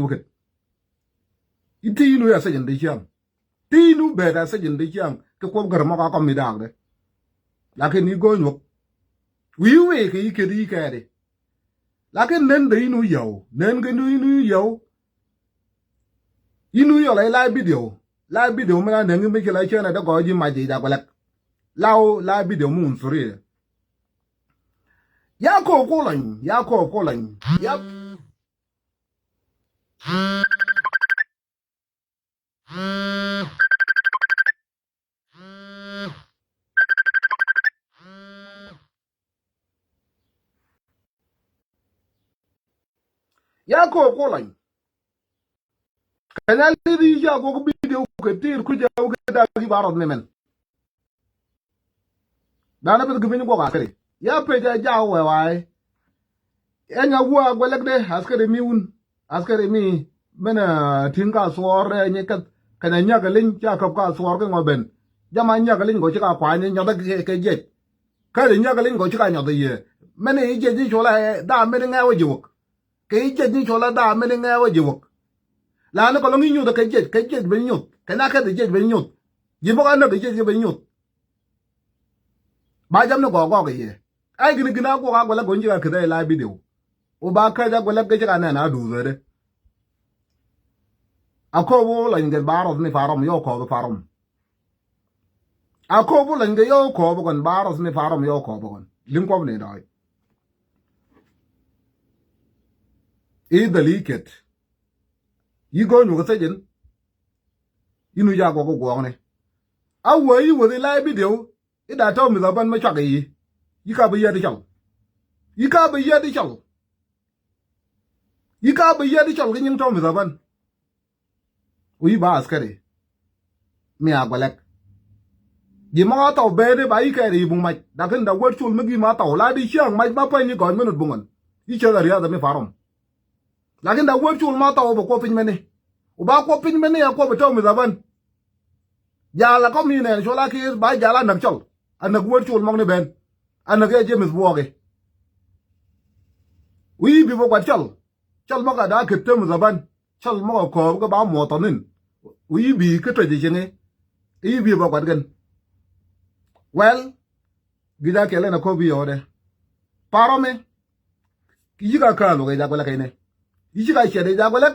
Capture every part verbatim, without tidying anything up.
wä kɛt. I̱ ti i̱ nu ya sɛjɛn di ciaŋ. Ti i̱ nu bɛɛt a sɛjɛn di ciaŋ kɛ kuɔp gär mɔ ka kɔm mi daak dɛ. Lakin i̱ go̱o̱ny wä. Wi̱i̱ wëë kɛ i̱ kɛt i̱ kɛɛt i̱. Lakin nen dee i̱ nu yɛw. Nen kɛ nu i̱ nu yɛw. I̱ nu yɔl a i̱ live video. Live video mi na nɛŋ i̱ mi ci la ciɛn a dee gɔɔy ji̱ mac ji̱ jakuɛ lɛk. Law live video mi wun thuri. Ya kop kulɔny, ya kop kulɔny. Ya. Ya kop kulɔny. Kɛn a li̱th i̱ ca gok video kɛ ti̱i̱r kucä wä kɛ dak i̱ ba rɔth ni mɛn. Danɛ peth kɛ piny guɔk askari. Ya pec a jak wɛ wa̱a̱ i̱. Ɛn a wä a guɛlɛk dee askari mi wun. Askari mi mɛn a ti̱ŋ ka thuɔɔr rɛɛ nyɛ kɛth. Kɛn a nyak a liny ca käp ka thuɔɔr kɛ ŋɔ ben. Jam a nyak a liny gɔ ci ka kuany nyɔth kɛ jiɛc. Kä di nyak a liny gɔ ci ka nyɔth a yɛ. Mɛn i̱ jiɛc ni col a ɛ daa mɛn i̱ ŋɛɛ wä ji̱ wäk. Kɛ i̱ jiɛc ni cɔl a daa mɛn i̱ ŋɛɛ wä ji̱ wäk. Laani kɔlɔŋ i̱ nyuth kɛ jiɛc, kɛ jiɛc ben nyuth. Kɛ na kɛth i̱ jiɛc ben nyuth. Ji̱ bä ka näk i̱ jiɛc kɛ ben nyuth. Ba jam ni gɔɔk gɔɔk i̱ yɛ. Ay gini gini a guɔk a guɛlɛ gɔny ji̱ ka keth ɛ la video. Wä ba käc a guɛlɛ gɛ ji̱ ka nɛn a duuth ɛ dee. A kööp wä lɔny gɛ ba rɔth ni Parɔm yɔ kööp Parɔm. A kööp wä lɔny gɛ yɔ kööp gɔn ba rɔth ni Parɔm yɔ kööp gɔn. Liŋ kuɔp ni dɔɔc. I̱ dhäl i̱ ket. I̱ go̱o̱ny wä kä thecin. I̱ nu ca guɔk guɔkni. A wä i̱ wä dhi la i̱ video. I̱ da tɔ̱ mi dhɔpän mi cuak i̱. I̱ ka bi yɛt i̱ cɔl. I̱ ka bi yɛt i̱ cɔl. I̱ ka bi yɛt i̱ cɔl kä nyiŋ tɔ̱ mi dhɔpän. Wi̱i̱ ba askari. Mi a guɛlɛk. Ji̱ mɔ a thɔw bɛɛni ba i̱ kɛɛri i̱ buŋ mac. Dakin da wär col mi gi̱i̱ ma thɔw la di ciaŋ mac ma päny i̱ gɔ̱ny mi nut buŋän. I̱ cäth a riath mi Parɔm. Lakin da wër cul ma thɔw bɛ kuɔp piny mɛni. Wä ba kuɔp piny mɛni a kuɔp bɛ tɔw mi dhapän. Jal a kɔm mi nɛn col a kiir ba jal a näk cɔl. A näk wër cul mɔk ni ben. A näk ɛ James Buɔki. Wi̱i̱ bi bä guat cɔl. Cɔl mɔk a daa ket tɔw mi dhapän. Cɔl mɔk a kɔɔp kä ba muɔth thɔn in. Wi̱i̱ bi kä tuec i̱ cieŋi. I̱ bi bä guat kɛn. Well, Gi̱c a kɛl ɛn a köp i̱ yɔɔdɛ. Parɔmi. Yi̱k a kääl wä kɛ ja̱ guɛlɛk kɛnɛ. Yi̱k a ciɛt ɛ ja̱ guɛlɛk.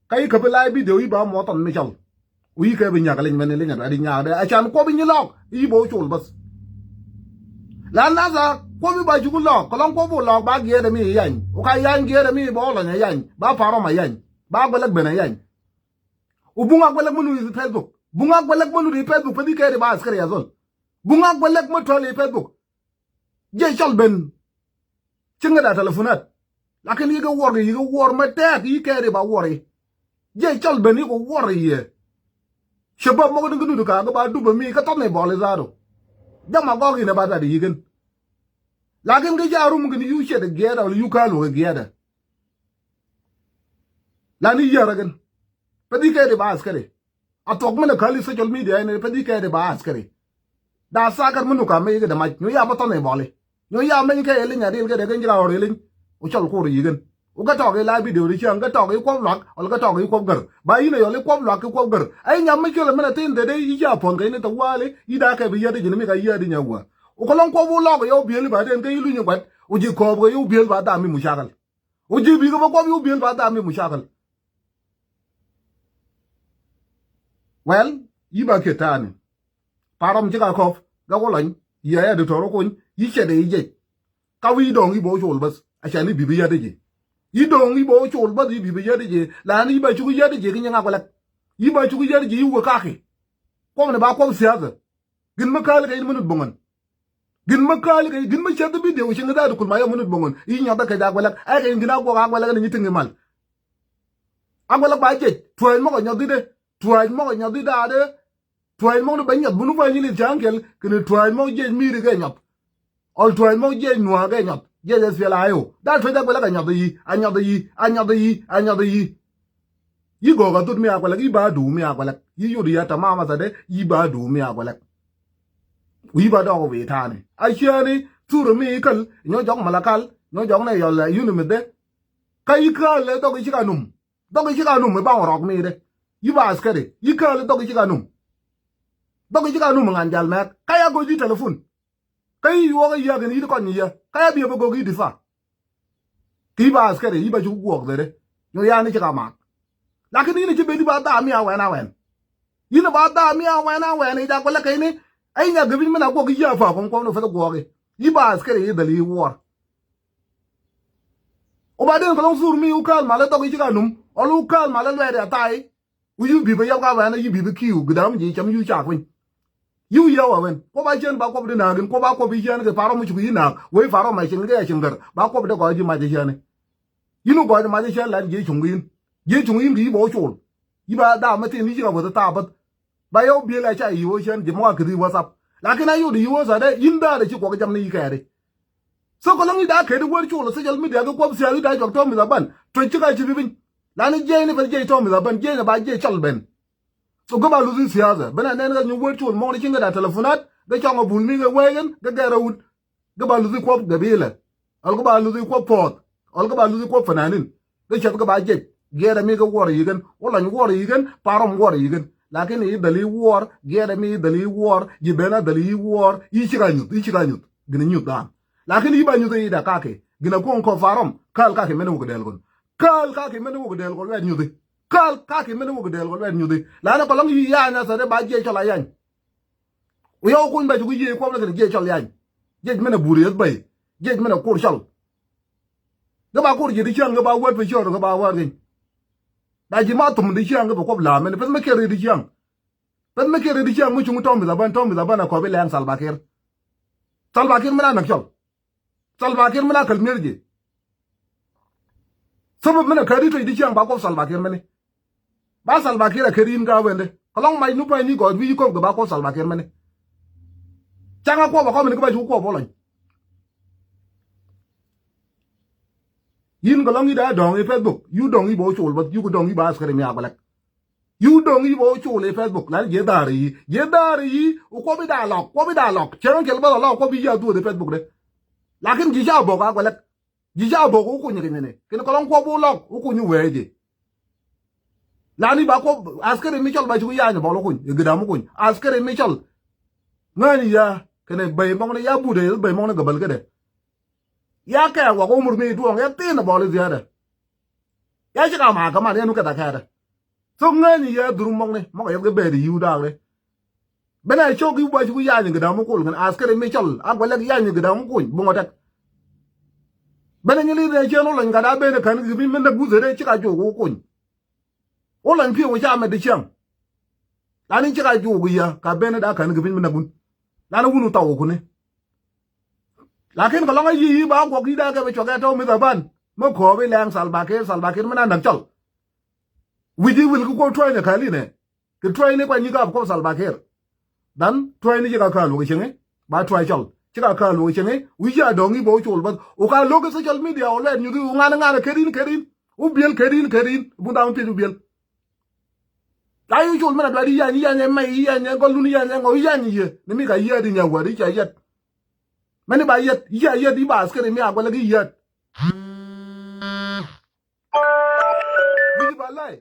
Ka i̱ käp i̱ la i̱ video i̱ ba muɔth thɔn mi cɔl. Wi̱i̱ kɛ bi nyak liny mɛn i̱ liny a di nyaakdɛ. A can kuɔp i̱ nyi lɔɔk i̱ ba wä col bäth. La nath a kuɔp i̱ ba cuk lɔɔk kɛ lɔŋ kuɔp wä lɔɔk ba giɛɛdɛ mi i̱ yany. Wä ka yany giɛɛdɛ mi ba wä lɔny a yany ba Parɔm a yany ba guɛlɛk ben a yany. Wä buŋ a guɛlɛk mi lut i̱ Facebook. Buŋ a guɛlɛk mi lut i̱ Facebook peth i̱ kɛɛt i̱ ba askari a dhol. Buŋ a guɛlɛk mi tuäl i̱ Facebook. Jiɛ cɔl ben. Ci ŋäda telefonat. Lakin yikɛ wuɔr kɛ yikɛ wuɔr mɛ tɛɛk yi kɛɛri ba wuɔr yi. Jiɛ cɔl ben yikɛ wuɔr yi yɛ. Cɛ bä mɔk ni kä nut kä kä ba dup mi kä tɔth ni bɔl i̱ zaatu. Jam a gɔk inɛ ba tat yikin. Lakin kä ca rum kɛn yu ciɛt giɛɛdɛ wala yu kä luɔk giɛɛdɛ. Lani yärä kɛn. Pɛ di kɛɛri ba askari. A thuɔk mi lɛ käl i̱ social media ɛn pɛ di kɛɛri ba askari. Da thakar mi nu ka mec kɛ dɛ mac nyɔ ya bä thɔn i̱ bɔli. Nyɔ ya mec kɛ iliny a dil kɛ dɛ kɛn ci la ɣɔr iliny. Wä cɔl kur yi̱kɛn. Wä kɛ tɔk i̱ la video di cäŋ kɛ tɔk i̱ kuɔp luak wala kɛ tɔk i̱ kuɔp gär. Ba yinɛ yɔl i̱ kuɔp luak i̱ kuɔp gär. Ai nyam mi ciölɛ mi na thin dee dee i̱ ca puɔ̱n kɛ inɛ thɛ wali i̱ da kɛ bi yädi ji̱n mi ka yädi nyɛ wä. Wä kɛ lɔŋ kuɔp wä lɔk i̱ yɛ wä biëli ba den kɛ i̱ luny i̱ gua̱t. Wä ji̱ kɔɔp kɛ i̱ wä biël ba dham i̱ mucakal. Wä ji̱ bi kɛ bä kuɔp i̱ wä biël ba dham i̱ mucakal. Well, yi ba kiɛ ta̱a̱ni. Parɔm ci ka kɔp gak wä lɔny. Yi a ya di tɔr wä kuny yi cɛ de yi jec. Ka wi̱i̱ dɔ̱ŋ yi bä wä col bäth a cɛ ni bi bi yat di ji. Yi dɔ̱ŋ yi bä wä col bäth yi bi bi yat di ji la ni yi ba cuk yat di ji ki nyiŋ a guɛlɛk. Yi ba cuk yat di ji yi wä kaki. Kuɔp ni ba kuɔp siathɛ. Gin mi kääli kɛ in mi nut boŋän. Gin mi kääli kɛ in gin mi cäth video cieŋ dhaadu kul ma yɔ mi nut boŋän i̱ nyɔth kɛ ja̱ guɛlɛk. Ɛ kɛ in gin a guɔk a guɛlɛk ni nyi tiŋ imal. A guɛlɛk ba jiɛc tuäc mɔk ɛ nyɔth i̱dɛ. Tuäc mɔk ɛ nyɔth i̱daadɛ. Tuäc mɔk ni bɛ nyɔth bunu bä nyi lith ca̱ŋ kɛl kɛn tuäc mɔk jiɛc mi̱i̱ri kɛ nyɔth. Ɔl tuäc mɔk jiɛc nuaak kɛ nyɔth jiɛc ɛ thiɛl a i̱ o da̱a̱ tuäc a guɛlɛk a nyɔth i̱ yi a nyɔth i̱ yi a nyɔth i̱ yi a nyɔth i̱ yi. Yi gɔɔk a dhut mi a guɛlɛk yi ba duŋ mi a guɛlɛk yi yot ya tamam a thädɛ yi ba duŋ mi a guɛlɛk. Wi̱i̱ ba dɔɔk wi̱i̱ ta̱a̱ni a ciääni thurä mi i̱ käl nyɔ jɔk malakal nyɔ jɔk nɛ yɔl yuni mi dhɛ. Kä yi kääl lɛ dhɔk i̱ ci ka num. Dhɔk i̱ ci ka num i̱ baŋ rɔk mi̱i̱dɛ. Yi ba askari yi kääl i̱ dhɔk i̱ ci ka num. Dhɔk i̱ ci ka num i̱ ŋa̱n jal mɛk ka ya go̱c i̱ telefon. Kä i̱ yuɔk i̱ yäk in yi̱t kɔn ni yä ka ya biɛ bä gök i̱ difa. Ki ba askari yi ba ci guɔk dheri. Nyo yani ci ka mak. Lakin yini ci beni ba dha mi awen awen. Yini ba dha mi awen awen i jak wala kayni. Ay nya gabin mina guɔk yi afa kon kon fata guɔk. Yi ba askari yi dali war. O ba den kolong sur mi u kal male dog yi ci ka num. Ol u kal male lwe de atai. Wu yu bi bä yap ka bɛn a yu bi bä kiu gidam ji cam yu cak piny. Yu yɛ wä wen kuɔp a cien ba kuɔp di naak in kuɔp a kuɔp i cien kɛ parɔ mi cuk yi naak wei parɔ ma cin kɛ cin gär ba kuɔp di gɔc ji mac i cien. Yin gɔc mac i cien lan ji cuŋ yin ji cuŋ yin ki yi bä wä col. Yi ba daam mi tin yi ci ka bä tha bä. Ba yɛ wä biel a ca yi wä cien ji mɔ a kɛ di wä thap. Lakin a yot yi wä tha dɛ yin daat a ci kuɔk jam ni yi kɛɛri. So kɛ lɔŋ i̱ da̱a̱ kɛt i̱ wär col ɔ social media kɛ kuɔp thia̱a̱k i̱ da̱a̱ cɔk tɔ̱ mi thaban tuec ci ka ci bi piny. Lani jiɛc ni bɛ jiɛc tɔ̱ mi thaban jiɛc ni ba jiɛc cɔl ben. So gɛ ba luth i̱ thia̱a̱k ɛ ben a nɛn kɛ nyuɔ̱k wär col mɔŋni ci ŋäda telefonat gɛ cɔŋ ɛ bul mi kɛ wee kɛn gɛ gɛr ɛ wut. Gɛ ba luth i̱ kuɔp gɛ bi ilɛ. Ɔl gɛ ba luth i̱ kuɔp puɔth. Ɔl gɛ ba luth i̱ kuɔp fananin. Gɛ cɛth gɛ ba jiɛc giɛɛrɛ mi gɛ wuɔr yi̱ gɛn wä lɔny wuɔr yi̱ gɛn parɔm wuɔr yi̱ gɛn. Lakin i̱ dhɛl i̱ wuɔr giɛɛrɛ mi i̱ dhɛl i̱ wuɔr ji̱ ben a dhɛl i̱ wuɔr i̱ cik a nyuth i̱ cik a nyuth. Gin a nyuth daan. Lakin i̱ ba nyuth i̱ da kakɛ gin a kuɔŋ kɔ parɔm kal kakɛ mɛn wä kɛ dɛl gɔn. Kal kakɛ mɛn wä kɛ dɛl gɔn luɛt nyuthi. Kal kakɛ mɛn wä kɛ dɛl gɔn luɛt nyuthi. Lakin a kɔlɔŋ i̱ yaany a thɛt i̱ ba jiɛc cɔl a yaany. Wi̱i̱ yɔw kuny ba cuk i̱ jiɛc kuɔm ni kɛn jiɛc cɔl yaany. Jiɛc mɛn a bur yeth bäy. Jiɛc mɛn a kur cɔl. Gɛ ba kur ji̱ di ciaŋ gɛ ba wät bi ciɔr gɛ ba wät geny. Da ji̱ ma thum di ciaŋ gɛ bɛ kuɔp la̱a̱m mɛn peth mɛ kiɛr di ciaŋ. Peth mɛ kiɛr di ciaŋ mi cuŋ tɔ̱ mi thaban tɔ̱ mi thaban a kɔp i̱ lɛŋ Salva Kiir. Salva Kiir mɛn a näk cɔl. Salva Kiir mɛn a käl mier ji̱. Sabab mɛn a kädi tuec di ciaŋ ba kuɔp Salva Kiir mɛni. Ba Salva Kiir a ker yin ka wende kɛ lɔŋ mac nu pany ni gɔɔc wi̱i̱ kop kɛ ba kuɔp Salva Kiir mɛni. Caŋ a kuɔp a kɔmini kä ba cu kuɔp wä lɔny. Yin kɛ lɔŋ i̱ da dɔ̱ŋ i̱ Facebook yu dɔ̱ŋ i̱ ba wä col bath yu kɛ dɔ̱ŋ i̱ ba askari mi a gɔlɛk. Yu dɔ̱ŋ i̱ ba wä col i̱ Facebook lan jiɛ dhaar i̱ jiɛ dhaar i̱ wä kuɔp i̱ da lɔk kuɔp i̱ da lɔk cäŋ kɛl bath a lɔk kuɔp i̱ jiɛ a dhuɔth i̱ Facebook de. Lakin ji̱ ca bok a gɔlɛk. Ji̱ ca bok wä kuny kɛ nyini kɛn kɛ lɔŋ kuɔp wä lɔk wä kuny wee ji̱. Lani ba kuɔp askari mi cɔl ba cuk ya̱a̱ny bɔl wä kuny i̱ gidam wä kuny askari mi cɔl. Ŋäni ya kɛnɛ bɛy mɔkni ya budɛ bɛy mɔkni gabal kädɛ. Ya kɛ wak wä mur mi duɔŋ ya thin bɔl i̱ ziadɛ. Ya ci ka ma kaman ya nu kɛ tha kɛdɛ. Thok ŋäni yɛ dhur mɔkni mɔk yɛth kɛ bɛɛri yiw daakri. Benɛ cok i̱ buac ku ya̱ny gɛ da̱ŋ mi kol kɛn askari mi cɔl a guɛlɛk ya̱ny gɛ da̱ŋ mi kuny buŋ ɔ tɛk. Benɛ nyɛ li̱th ɛ ciɛn wä lɔny gat a ben ɛ kän kɛ bi mi näk guth ɛ dee ci ka cok wä kuny. Wä lɔny pi̱i̱ wä ca mɛt di ciaŋ. Lani ci ka cok i̱ yä ka ben ɛ da kän kɛ bi mi näk wun. Lani wun wä thaw wä kuni. Lakin kɛ lɔŋ a yi̱ i̱ ba guɔk i̱ da kɛ bɛ cuɔk ɛ tɔ̱ mi thaban mi kɔɔp i̱ lɛŋ Salva Kiir Salva Kiir mi na näk cɔl. Wi̱c i̱ wil ki kuɔk tuɔ̱ɔ̱ny ɛ käl inɛ. Kɛ tuɔyni kuany ni gap kop Salva Kiir. Dhan tuɔyni ci ka kä luɔk cieŋi ba tuɔy cɔl ci ka kä luɔk cieŋi wi̱c a dɔ̱ŋ i̱ bä wä col bäth wä ka lo̱k i̱ social media wä lɛt nyuthi wä ŋa̱n ŋa̱n ɛ ket in ket in wä biël ket in ket in bun dam piɛc wä biël. La i̱ wä col min a duat i̱ yany i̱ yany ɛ mɛy i̱ yany ɛ gɔl dun i̱ yany ɛ ŋɔ i̱ yany i̱ yɛ ni mi ka yiɛt i̱ nya wät i̱ ca yiɛt. Mɛn i̱ ba yiɛt i̱ ca yiɛt i̱ ba askari mi a guɛlɛ ki yiɛt. Wi̱c i̱ ba lay.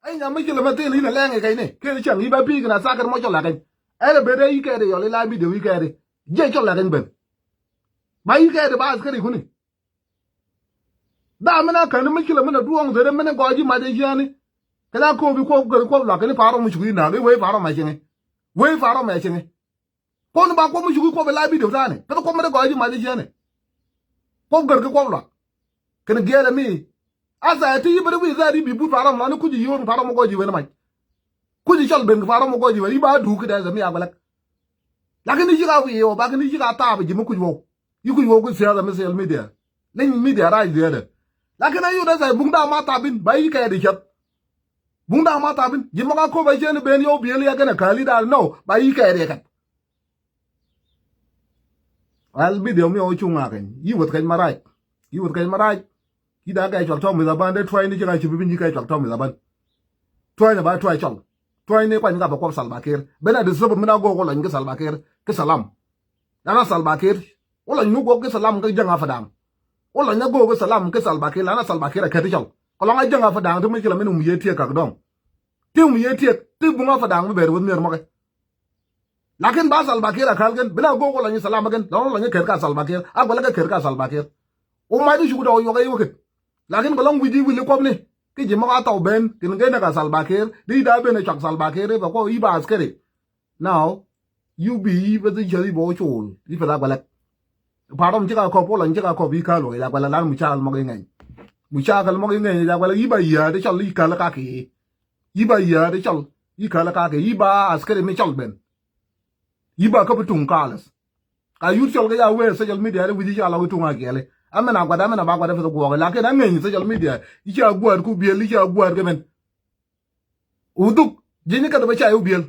Ai nya mi ci lɛ mɛ thil inɛ lɛŋ ikɛc ni ken cäŋ i̱ bɛ pi̱i̱k in a thakɛr mɔ cɔl akɛny. Ɛn ɛ ben dee i̱ kɛɛt i̱ yɔl i̱ la mi dee wi̱i̱ kɛɛt i̱ jiɛ cɔl akɛny ben. Ba i̱ kɛɛt i̱ ba askari kuni. Dha min a kän mi ci lɛ min a duɔ̱ɔ̱ŋ theri min a gɔɔc i̱ mac i̱ ciääni. Kɛ la ko̱o̱p i̱ kuɔp gär i̱ kuɔp luak kɛn i̱ pa̱a̱r rɔm i̱ cuk i̱ na̱a̱k i̱ wee pa̱a̱r rɔm a cieŋ i̱. Wee pa̱a̱r rɔm a cieŋ i̱. Kuɔn ba kuɔp mi cuk i̱ kuɔp i̱ la bidio tha̱a̱ni peth kuɔp mi dee gɔɔc i̱ mac i̱ ciääni. Kuɔp gär kɛ kuɔp luak. Kɛn giɛɛlɛ mi. Asa ɛ ti i̱ beri wi̱i̱ dhɛɛr i̱ bi but pa̱a̱r rɔm lɔni kuc i̱ yo̱o̱n pa̱a̱r rɔm ɛ gɔɔc i̱ wen mac. Kuc i̱ cɔl ben kɛ pa̱a̱r rɔm ɛ gɔɔc i̱ wen i̱ ba duuk ki dɛɛth ɛ mi a gɔlɛk. Lakin i̱ ci ka wi̱i̱ ɛ wä bakin i̱ ci ka thaap i̱ ji̱ mi kuc wä. I̱ kuc wä ki thiath ɛ mi social media. Leny media rac dhiɛɛdɛ. Lakin a yot ɛ thɛɛr buŋ da̱a̱ ma thap in ba i̱ kɛɛt i̱ cäth. Buŋ da̱a̱ ma thap in ji̱ mɔk a köp a ciɛn i̱ ben yɔw biël yɛ kɛn ɛ kääl i̱ da̱a̱ nɔw ba i̱ kɛɛt i̱ kɛth. Al video mi ɔ cuŋ a kɛny yi weth kɛny ma rac. Yi weth kɛny ma rac. Yi da kɛ cual tɔm mi thaban de tuany ni ci ka ci bi bi nyi kɛ cual tɔm mi thaban. Tuany ba tuany cɔl. Tuany ni kuany ka bɛ kuɔp Salva Kiir ben a di sabab min a go̱o̱k wä lɔny ki Salva Kiir ki salam. Lana Salva Kiir wä lɔny mi go̱o̱k ki salam ki jäŋ a fadaŋ. Wä lɔny a go̱o̱k ki salam ki Salva Kiir lana Salva Kiir a kɛt cɔl. Kɔlɔŋ a jäŋ a fɛ da̱a̱ŋ ti mi ci la min um ye tiek kak dɔŋ. Ti um ye tiek ti buŋ a fɛ da̱a̱ŋ mi bɛr weth mier mɔkɛ. Lakin ba Salva Kiir a kal gen bi na go̱o̱k wä lɔny salam gen lɔn wä lɔny ker ka Salva Kiir a gwɛlɛ kɛ ker ka Salva Kiir. Wä mac ti cuk dɔw yuɔk a iwä ket. Lakin kɔlɔŋ wi̱c i̱ wili kuɔpni ki ji̱ mɔk a thɔw ben kin gen ka Salva Kiir di da ben a cuak Salva Kiir i̱ bɛ kuɔ i̱ ba askeri. Now, you be i̱ bɛ thi cɛ i̱ bɛ wä col i̱ pɛ la gwɛlɛk. Parom ci ka kɔp wä lɔny ci ka kɔp i̱ kal wä i̱ la gwɛlɛk lan mucakal mɔk i̱ ŋɛny. Mucakal mɔk i̱ ŋɛny i̱ la gwɛlɛk i̱ ba yiaat i̱ cɔl i̱ kal ka ki. I̱ ba yiaat i̱ cɔl i̱ kal ka ki i̱ ba askeri mi cɔl ben. I̱ ba kä bi tuŋ kalas. Ka yut cɔl kɛ ya wee social media ri wi̱c i̱ ca lɔk i̱ tuŋ a kiɛli. Amɛn a guat amɛn a ba guat a peth guɔɔk lakin a ŋeny social media i̱ ca guaat ku biɛl i̱ ca guaat kɛ mɛn. Wuduk ji̱ny kɛ dɔ bä ca i̱ biɛl.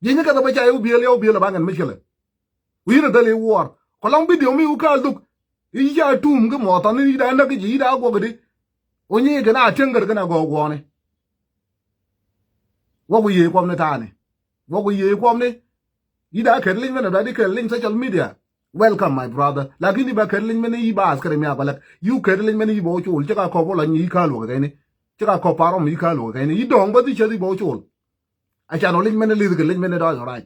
Ji̱ny kɛ dɔ bä ca i̱ biɛl ya biɛl a ba ŋɛn mi cɛlɛ. Wi̱i̱n a däl i̱ wuɔr kɔlɔŋ video mi wä kaal duk. I̱ ca tuum kɛ mɔɔthɔn i̱ da näk i̱ ji̱ i̱ da guɔk i̱ di. Wä nyi kɛn a tieŋ kɛ kɛn a gɔɔk guɔɔni. Wä ku yiëë kuɔmni taani. Wä ku yiëë kuɔmni. I̱ da kɛt li̱ny mɛn a da di kɛt li̱ny social media. Welcome my brother. Lakin i̱ ba kɛt li̱ny mɛn i̱ ba askari mi a gɔlɛk. I̱ kɛt li̱ny mɛn i̱ ba wä col ci ka kɔp wä lɔny i̱ kaal wä kɛ kɛni. Ci ka kɔp parom i̱ kaal wä kɛ kɛni i̱ dɔ̱ŋ bä thi cɛ i̱ ba wä col. A can wä li̱ny mɛn i̱ li̱th kɛ li̱ny mɛn i̱ dɔɔc wä rac.